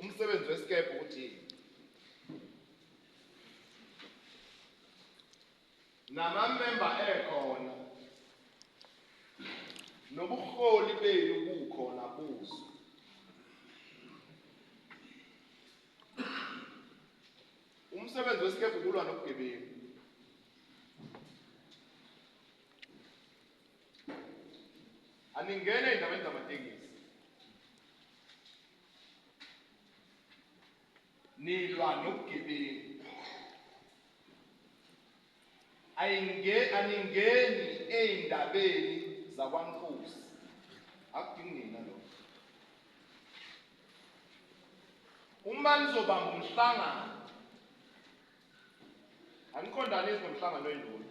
Umsebenzi wesikebhe ukuthi namamemba ekhona nobuholi benu bukhona buzo. Umsebenzi wesikebhe ukulwa nobugebengu. Aningene ey'ndabeni zamatekisi. Nilwa nobugebengu. Ayinge aningeni ey'ndabeni zakwankosi. Akudingi nina lokho. Uma nizobamba umhlangano, aniqondanisi nomhlangano wenduna.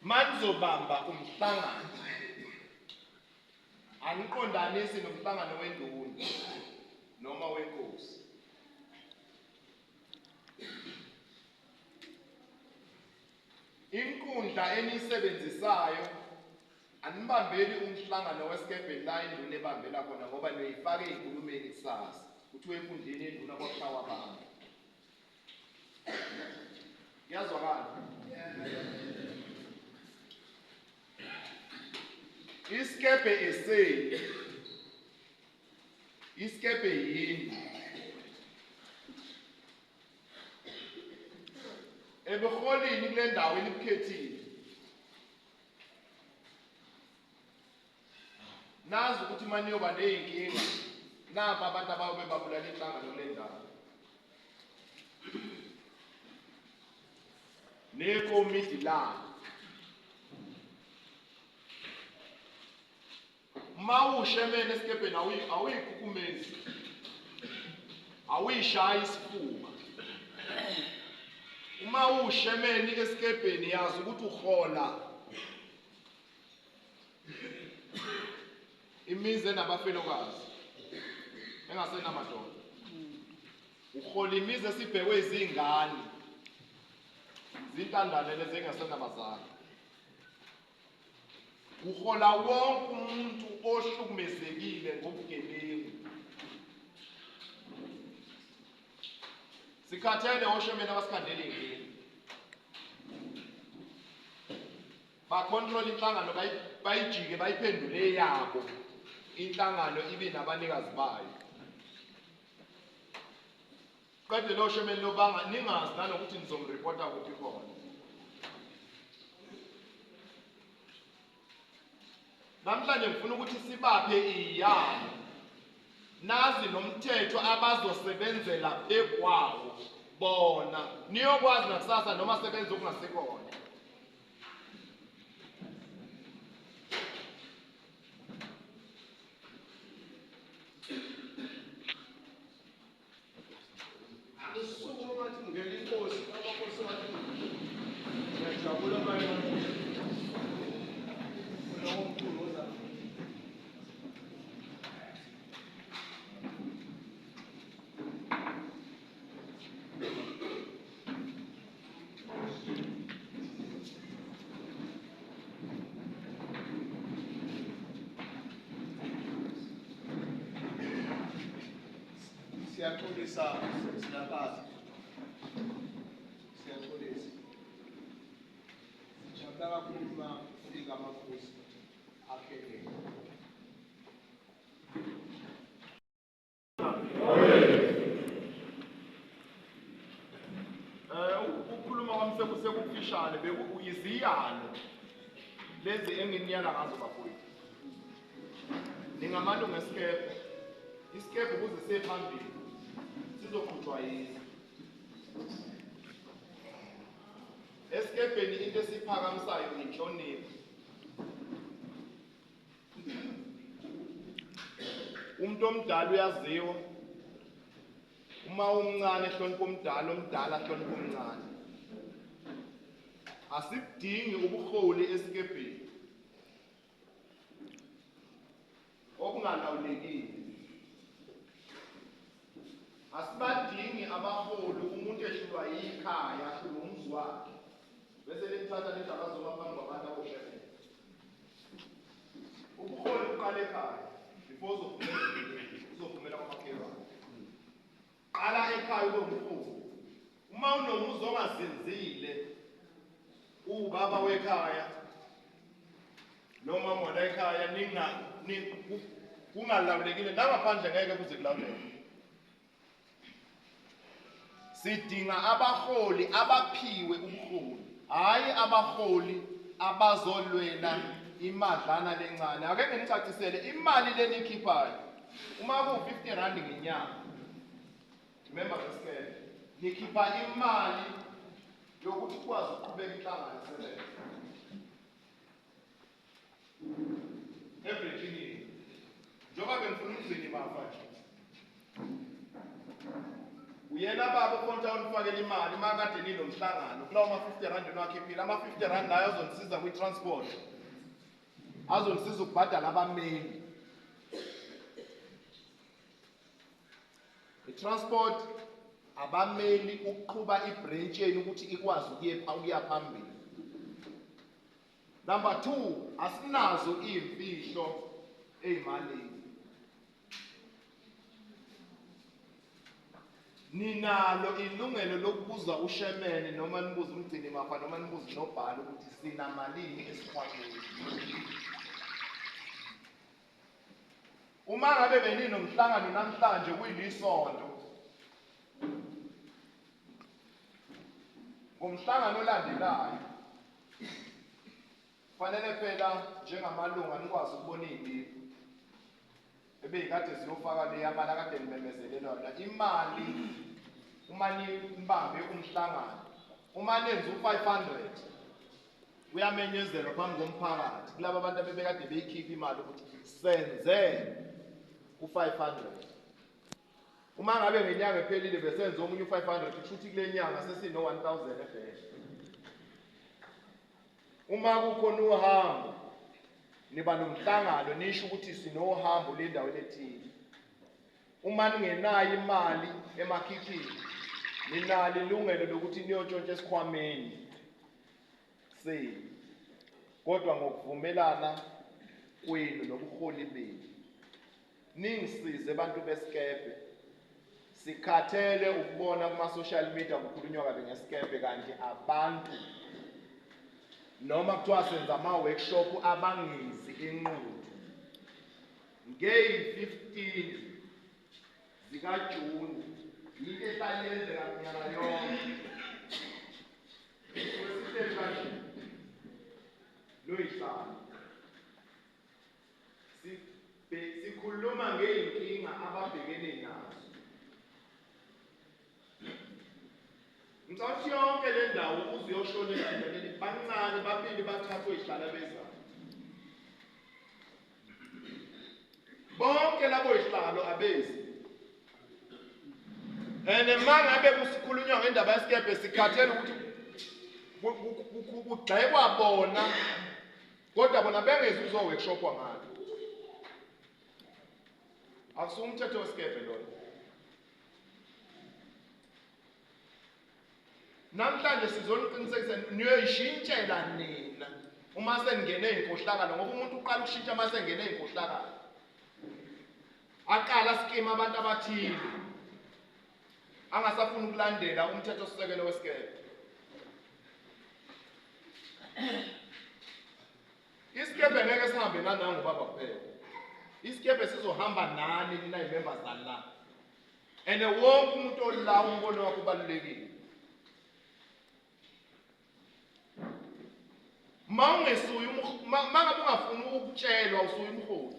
Manizobamba umhlangano, aniqondanisi nomhlangano wenduna noma wenkosi. Inkundla eniyisebenzisayo anibambeli umhlangano wesikebhe la induna ebambela khona ngoba niyoyifaka ey'nkulumeni kusasa. Kuthiwa enkundleni yenduna kwakushawa abantu. Kuyazwakala? Isikebhe esenu. Isikebhe yini? Ebuholini kule ndawo enibukhethile. Nazi ukuthi uma niyoba ney'nkinga naba abantu abayobe babulala inhlangano kule ndawo. Nekomidi labo. Uma uwushemene esikebheni awuyikhukhumezi, awuyishayi isifuba. Uma uwushemeni esikebheni yazi ukuthi uhola imizi enabafelokazi engasenamadoda. Uhola imizi esibhekwe izingane, zintandane lezi engasenabazali. Uhola wonke umuntu ohlukumezekile ngobugebengu. Sikhathele oshemeni abasikhandela iy'nkinga. Bakhontrola inhlangano bayijike bayiphendule eyabo inhlangano ibe nabanikazi bayo. Qede lo shemeni lobanga ningazi nanokuthi nizomripota kuphi khona. Namhlanje ngifuna ukuthi sibaphe iyalo. Nazi nomthetho abazosebenzela phekwawo bona. Niyokwazi nakusasa noma sebenza okungasikona. Usuku ongathi kungena inkosi, amakhosi ngathi ngiyajabula manje. Lowo mkhulu oza. Siyaxolisa Silakazi. Siyaxolisa. Sijabula kakhulu uma kufika amakhosi akhethekile. Ukukhuluma kwami sekufishane bekuyiziyalo lezi enginiyala ngazo bafowethu. Ningamalungu esikebhe. Isikebhe ukuze siye phambili sizoqhutshwa yini. Esikebheni into esiphakamisayo inhlonipho. Umuntu omdala uyaziwa. Uma umncane hlonipha omdala, omdala hlonipha omncane. Asikudingi ubuholi esikebheni. Okungalawulekile. Asibadingi abaholi umuntu ehlulwa yikhaya, ahlulwa umuzi wakhe. Bese limthatha lithi akazoma phambi kwabantu aboshemene. Ubuholi buqala ekhaya. Before uzophumela endleleni, uzophumela kwamakhelwane. Qala ekhaya ube umholi. Uma unomuzi ongazinzile, ubaba wekhaya noma mona ekhaya ninga kungalawulekile nangaphandle ngeke kuze kulawuleke. Sidinga abaholi abaphiwe ubuholi, hhayi abaholi abazolwela imadlana lencane. Ake nginicacisele imali lenikhiphayo uma ku-50 rand ngenyanga, remember lesikele nikhipha imali yokuthi ukwazi ukuqhubeka inhlangano isebenze ebridgini. Njengoba bengifuna umgcini mafa nje, uyena baba ukhonta unifakela imali uma kade ninomhlangano kulawo ma-50 rand niwakhiphile. Ama-50 rand nayo azonisiza kwi-transport, azonisiza ukubhadala abameli, i-transport, abameli, ukuqhuba ibranch yenu ukuthi ikwazi ukuya phambili. Number 2, asinazo iy'mfihlo ey'malini. Ninalo ilungelo lokubuza ushemene noma nibuze umgcini mafa noma nibuze nobhala ukuthi sinamalini esikhwameni. Uma ngabe beninomhlangano namhlanje kuyilisonto, ngomhlangano olandelayo fanele phela njengamalunga nikwazi ukubona iy'liphu ebeyikade ziyofaka leya mali akade nimemezelelwa yona. Imali uma nibambe umhlangano, uma nenze u-500 uyamenyezelwa phambi komphakathi kulaba abantu abebekade beyikhipha imali ukuthi senze u-500. Uma ngabe ngenyanga ephelile besenze omunye u-500, kusho ukuthi kule nyanga sesino-1000 ebhesha. Uma kukhona uhambo, niba nomhlangano nisho ukuthi sinohambo le ndaweni ethile. Uma ningenayo imali emakhikhini, ninalo ilungelo lokuthi niyontshontsha esikhwameni senu, kodwa ngokuvumelana kwenu nobuholi benu. Ningisize bantu besikebhe, sikhathele ukubona kuma-social media kukhulunywa kabi ngesikebhe, kanti abantu noma kuthiwa senza ama-workshop abangezi eNquthu. Ngeyi-15 zikaJuni yinto ehlale yenzeka minyaka yonke. Sihleli kanje noyihlalo sikhuluma ngey'nkinga ababhekene nazo. Ngicabanga ukuthi yonke le ndawo uze uyoshona endleleni bancane, babili, bathathu oyihlala bezayo. Bonke labo yihlalo abezi. And uma ngabe kusikhulunywa ngendaba yesikebhe sikhathele ukuthi kugxekwa bona, kodwa bona bengezi ukuzo-workshopwa ngalo. Akusiwo umthetho wesikebhe loyo. Namhlanje sizoniqinisekisa niyoyishintshela nina uma seningene inkohlakalo, ngoba umuntu uqala ukushintsha uma sengene inkohlakalo. Aqala skima abantu abathile angasafuni ukulandela umthetho sisekelo wesikebhe. Isikebhe ngeke sihambe nanangu baba kuphela. Isikebhe sizohamba nani nina yi-members zala. And wonke umuntu ola umbono wakho ubalulekile. Ma ungesuye ma ngabe ungafuni ukutshelwa usuye umholi.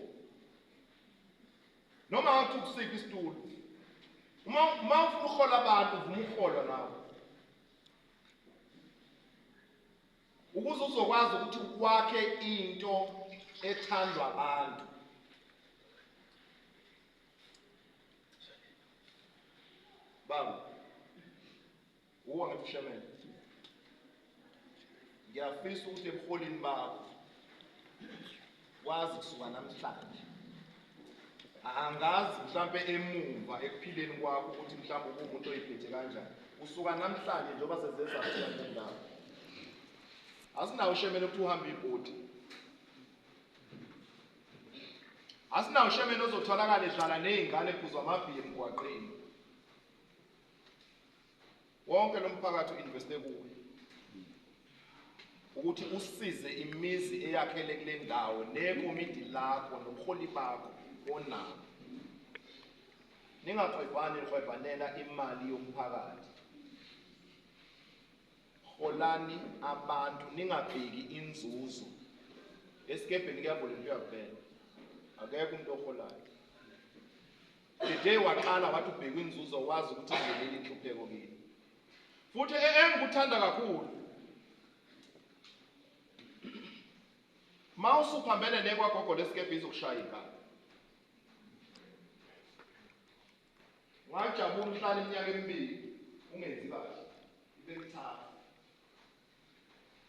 Noma ngathi ukusiphi isitulo. Uma ufuna ukuhola abantu uvuma ukuholwa nawe. Ukuze uzokwazi ukuthi wakhe into ethandwa abantu. Baba, uwa ngathi ushemene. Ngiyafisa ukuthi ebuholini bakho wazi kusuka namhlanje. Angazi mhlambe emumva ekuphileni kwakho ukuthi mhlambe ubumuntu oyiphethe kanjani. Usuka namhlanje njengoba sezeza kule ndawo. Asinawo ushemene ukuthi uhamba ibhodi. Asinawo ushemeni ozotholakala edlala nezingane ephuzwa amabhiya emgwaqeni. Wonke lo mphakathi u-investe kuwe ukuthi usize imizi eyakhele kule ndawo nekomidi lakho nobuholi bakho onabo. Ningaxwebhani nihwebhanela imali yomphakathi. Holani abantu ningabheki inzuzo. Esikebheni kuyavolontiwa kuphela. Akekho umuntu oholayo. The day waqala wathi ubheka inzuzo wazi ukuthi ingenile inhlupheko kini. Futhi engikuthanda kakhulu ma usuphambene nekwagogo lesikebhe izokushaya inkani. Ungajabula uhlala iminyaka emibili ungenzi kahle ibe mithathu.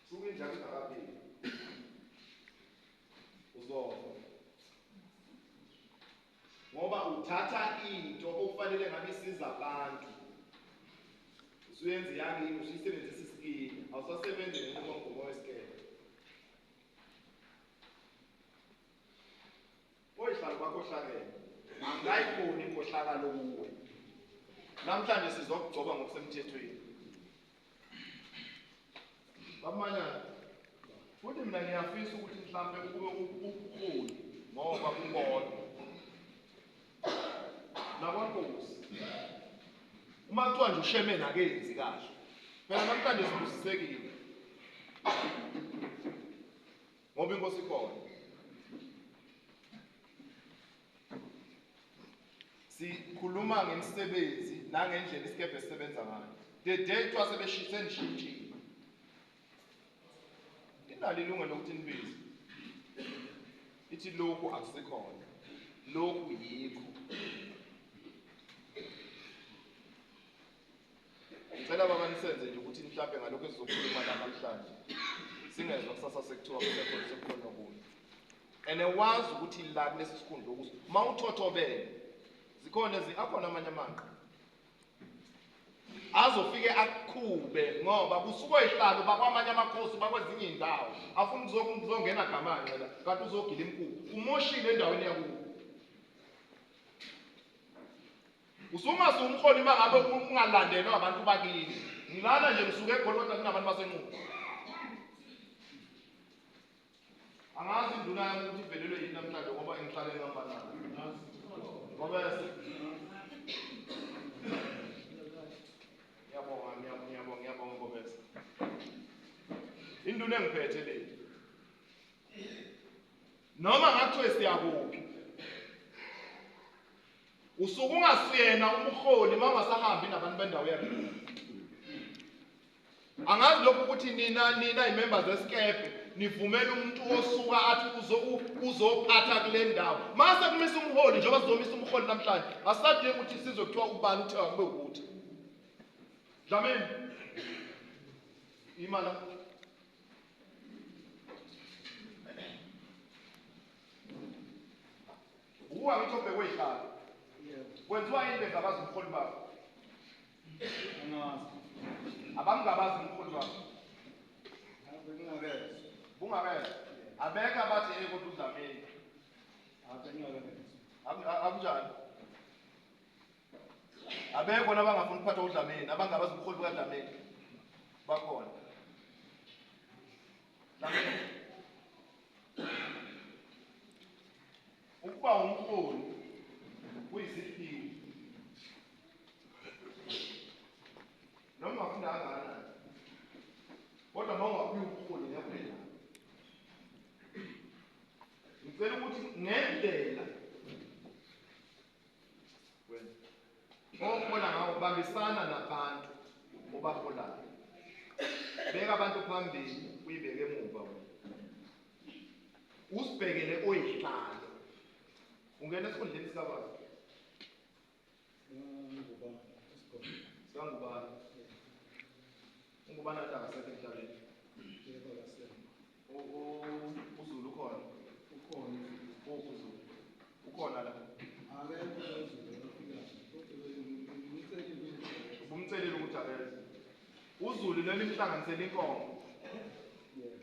Suke injalo ingakapheli. Uzofa. Ngoba uthatha into okufanele ngabe isiza abantu. Usuyenza yakini usuyisebenzisa isikini, awusasebenzi ngenqubomgomo wesikele. Oyihlalo bakhohlakele. Angayiboni inkohlakalo kuwe. Namhlanje sizokugcoba ngokusemthethweni. Bamanyana. Futhi mina ngiyafisa ukuthi mhlambe kube ubuholi ngoba kukodwa. Nakwankosi. Uma kuthiwa nje ushemeni akenzi kahle. Phela namhlanje sibusisekile. Ngoba inkosi ikhona. Sikhuluma ngemisebenzi nangendlela isikebhe esisebenza ngayo. The day kuthiwa sebeshise nishintshile. Inalo ilungelo lokuthi nibize. Ithi lokhu akusikhona. Lokhu yikho. Ngicela baba nisenze nje ukuthi mhlambe ngalokho esizokhuluma la namhlanje. Singezwa kusasa sekuthiwa kusekhona sekukhona okunye. And wazi ukuthi la kulesi sikhundla okuso mawuthothobele zikhona akhona amanye amanqa azofike akukhube ngoba kusuka oyihlalo bakwamanye amakhosi bakwezinye iy'ndawo afuna ukuzongena gamanxe la kanti uzogila imkhubu umoshile endaweni yakubo. Usungase umholi uma ngabe ungalandelwa abantu bakini. Ngilana nje ngisuke eGoli kodwa kunabantu baseNquthu. Angazi induna yami ukuthi ivelelwe yini namhlanje ngoba ngihlale ngihamba nayo. Ngoba ngiyabonga ngiyabonga ngiyabonga Ngobese. Induna engiphethe le. Noma ngathiwe siyakuphi. Usuke ungasiyena umholi uma ungasahambi nabantu bendawo yakho. Angazi lokhu ukuthi nina i-members zesikebhe nivumela umuntu osuka athi uzophatha kule ndawo. Mase kumisa umholi njengoba sizomisa umholi namhlanje, asadingi ukuthi sizwe kuthiwa ubani uthe akube ukuthi. Dlamini. Imala. Uwa ngithi obhekwe ihlalo. Kwenziwa yini bengabazi umholi babo? Angazi. Abamngabazi umholi babo. Bengingakezwa. Bungakezwa. Abekho abathi hey kodwa uDlamini. Bengingakezwa. Akunjani? Abekho nabangafuni ukuphatha uDlamini, abangabazi umholi bukaDlamini. Bakhona. Dlamini. Ukuba umholi kuyisiphiwo. Noma ungafunda kangakanani, kodwa uma ungaphiwa ubuholi ngeke ube. Ngicela ukuthi ngendlela wena ohola ngawo bambisana nabantu obaholayo. Beka abantu phambili uyibeke emuva wena. Usibhekele oyihlalo. Ungena esikhundleni sikabani? Ngubani? Isigodi. Sikangubani? Ungubani athi akasekho emhlabeni? Yebo akasekho. uZulu ukhona? Ukhona. Uphi uZulu? Ukhona la? Akekho uZulu afikayo. Kodwa ngimcelile ukuthi Ubumcelile ukuthi akeze. uZulu leli mhlanganisela inkomo yebo.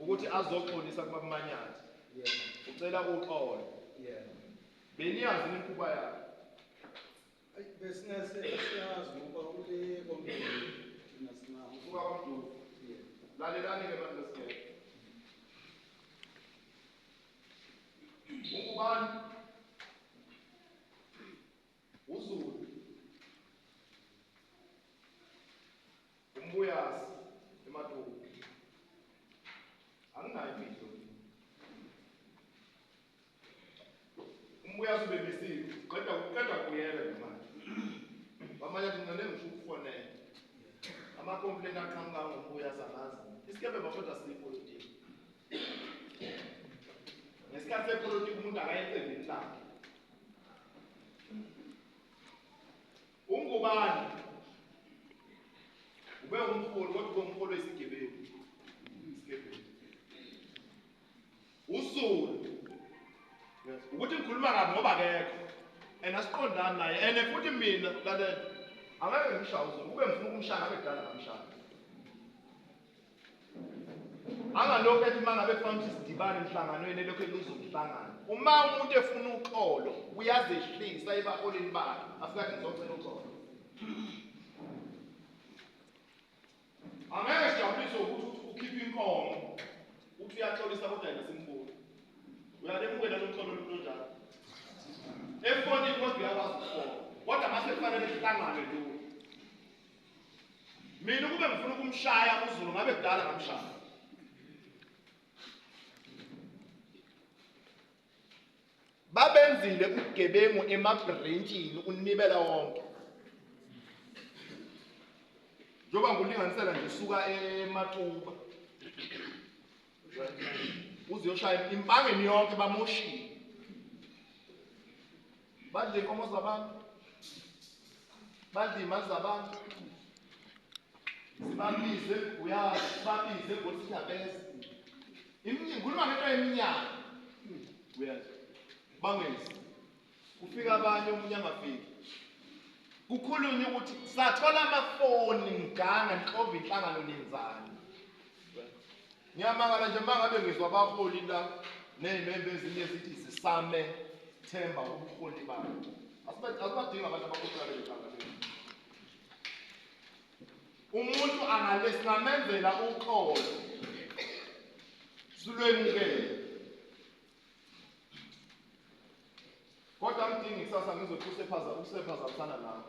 ukuthi azoxolisa kubabumanyathi. Yebo. Ucela uxolo. Yebo. Beniyazi imikhuba yakhe. Ayi besingase siyazi ngoba ule komndeni thina sinabo. Usuka kwaMduku. Yebo. Lalelani ke bantu besigebe. Ungubani? UZulu. Umbuyasi eMatuku. Anginayo imfihlo. Umbuyasi ubemisiwe, qeda qeda kubuyela nje manje. Bamanye athi ngicela ngisho ukufonela. Ama-complaint aqhamuka ngombuyasi angazi. Isikebhe bafethu asiyipolitiki. Ngesikhathi sepolitiki umuntu akaye lakhe. Ungubani? Ube umholi kodwa ube umholi wesigebengu. Isigebengu. UZulu. Ukuthi ngikhuluma kabi ngoba akekho. And asiqondani naye and futhi mina lalela angeke ngimshaye uZulu. Kube ngifuna ukumshaya ngabe kudala ngamshaya. Angalokhu ethi uma ngabe kufanele ukuthi sidibane emhlanganweni elokhu eluza umhlangano. Uma umuntu efuna uxolo uyazehlisa ebaholini bakhe. Afike athi ngizocela uxolo. Angeke sijabuliswe ukuthi ukhiphe inkomo uthi uyaxolisa kodwa yena simboni. Uyalemukela lo xolo lonjalo. Efonini kodwa uyakwazi ukufona. Kodwa mase kufanele sihlangane lo. Mina kube ngifuna ukumshaya uZulu ngabe kudala ngamshaya. Babenzile ubugebengu emabhrentshini unibela wonke. Njengoba ngikulinganisela nje suka eMatuba. Uze uyoshaya impangeni yonke bamoshile. Badla inkomo zabantu. Badla imali zabantu. Sibabize uyazi, sibabize ngokuthi siyabeza. Ngikhuluma ngento yeminyaka. Uyazi. Bangezi. Kufika abanye omunye angafiki. Kukhulunywa ukuthi sathola amafoni ngiganga nixova inhlangano nenzani. Ngiyamangala nje uma ngabe ngizwa abaholi la ney'membe ezinye zithi zisame themba ubuholi babo. Asibadingi abantu abakhohlakele enhlanganweni. Umuntu angale singamenzela uxolo. Silwemukele. Kodwa angidingi kusasa ngizothi usephaza usephazamisana nawe.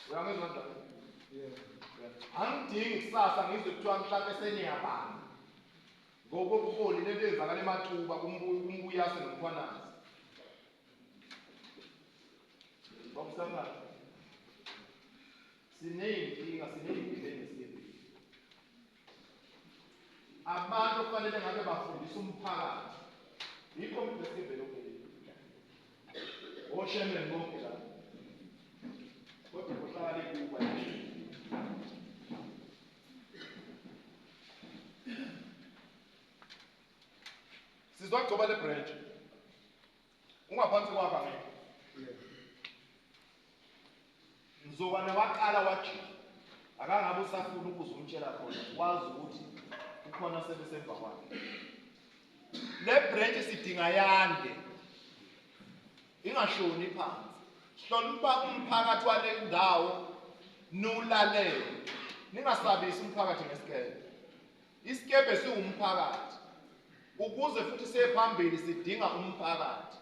Uyangizwa njani? Yebo. Angidingi kusasa ngizwe kuthiwa mhlampe seniyabanga. Ngokobuholi lento eyenzakala eMatuba kuMbuyase noMkhwanazi. Babusangana. Sineyinkinga, siney'nkinga esikebheni. Abantu okufanele ngabe bafundisa umphakathi. Yikho umuntu esikebheni opheli. Oshemeni bonke la. Kodwa kuhlala lekuba nje. Sizwagcoba le branch. Ungaphansi kwakho angeke. Yebo. Mzukwane waqala wajika. Akangabe usafuna ukuze umtshela khona, wazi ukuthi kukhona sebesemva kwakhe. Le branch sidinga yande. Ingashoni phansi. Hlonipha umphakathi wale ndawo nulalele. Ningasabisi umphakathi ngesikebhe. Isikebhe siwumphakathi. Ukuze futhi siye phambili sidinga umphakathi.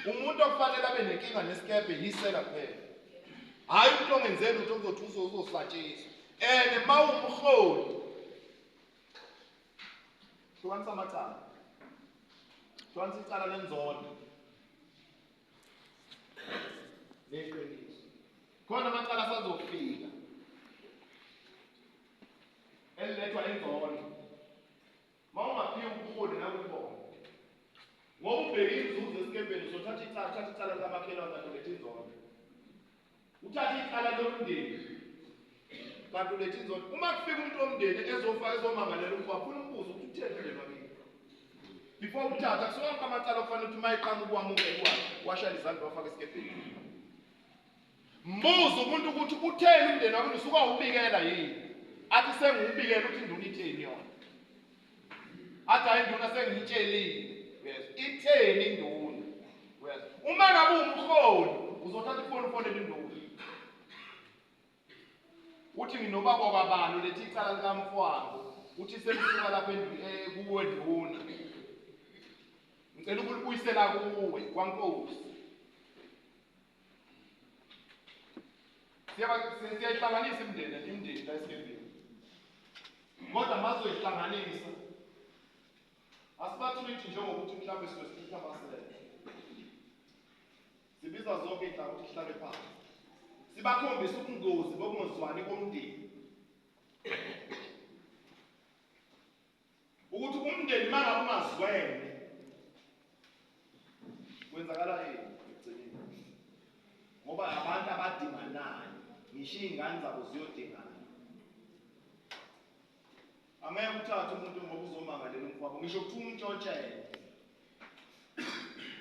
Umuntu okufanele abe nenkinga nesikebhe yisela kuphela. Hayi umuntu ongenzeli lutho kuzothi uzosatshiswa. And mawumholi hlukanisa amacala. Hlukanisa icala lenzondo. Neqiniso. Khona amacala asazofika. Elilethwa inzondo. Mawungaphiwa ubuholi nawe ubona. Ngoba ubheke inzuzo esikebheni uzothatha icala, uthatha icala likamakhelwane kanti uletha inzondo. Uthatha icala lomndeni kanti uletha inzondo. Uma kufika umuntu womndeni ezofaka ezomangalela umfowabo, funa umbuzo ukuthi utheni umndeni wakini. Before uthatha kusuka amacala okufanele ukuthi uma eqhamuka uwamukele washayela izandla wafaka esikebheni. Mbuzo umuntu ukuthi utheni umndeni wakini usuka ubikela yini? Athi sengiwubikela ukuthi induna itheni yona. Athi hayi induna sengiyitshelile. Uyezwa? Itheni induna? Uyezwa? Uma ngabe uwumholi uzothatha ifoni ufonele induna. Uthi nginobaba kwabani ulethe icala likamfwabo. Uthi selisuka lapha kuwe nduna. Ngicela ukulibuyisela kuwe kwankosi. Siyayihlanganisa imindeni la esigembeni. Kodwa mazoyihlanganisa asibatreat njengokuthi mhlawumbe sizosilitha amasele. Sibiza zonke iy'nhlanga ukuthi sihlale phansi. Sibakhombise ubungozi bokungezwani komndeni. Ukuthi umndeni uma ngabe ungazwene kwenzakala yini ekugcineni? Ngoba abantu abadinganayo, ngisho iy'ngane zabo ziyodingana. Angeke uthathe umuntu ngoba uzomangalela umfowabo, ngisho kuthiwa umtshontshele.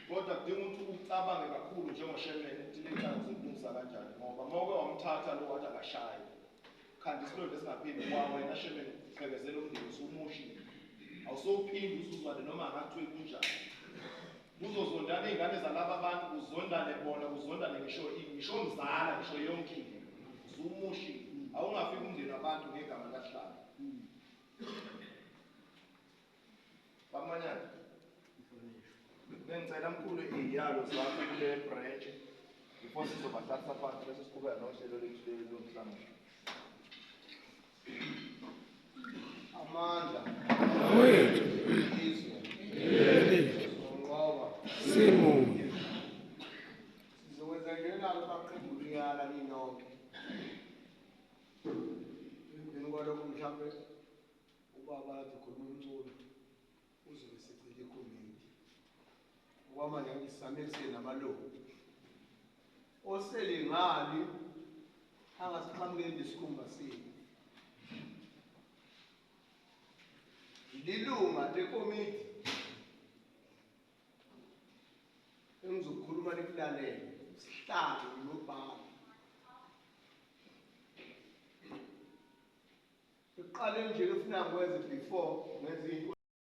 Kodwa kudinga ukuthi ucabange kakhulu njengoshemene ukuthi le cala uzolilungisa kanjani, ngoba uma uke wamthatha lo wathi akashayi, khanda isilonda esingapheli kwawena shemene uqhekezela umndeni usumushile. Awusowuphinde uzuzwane noma ngakuthiwe kunjani. Kuzozondana iy'ngane zalaba bantu, kuzondane bona, kuzondane ngisho mzala, ngisho yonke into. Usumushile. Awungafiki umndeni wabantu ngegama likaSihlalo. Bamanyana. Bengicela mkhulu iy'yalo zakho kule branch before sizobahlalisa phansi bese siqhubeka nohlelo lethu lomhlangano. Amandla. Awethu. Izwe. Elethu. Unqoba. Simunye. Sizokwenza njena-ke baqeda ukuyala ninonke. Emveni kwalokho mhlawumbe ubaba kade ekhuluma umculo uzobe secela ikomiti. Okwamanje ngisamekise namalungu. Oselingani angasiqhamukeli nesikhumba senu. Lilunga lekomiti engizokhuluma nikulalele, sihlalo nobhala. Ekuqaleni nje kufuna ngikwenze before ngenze into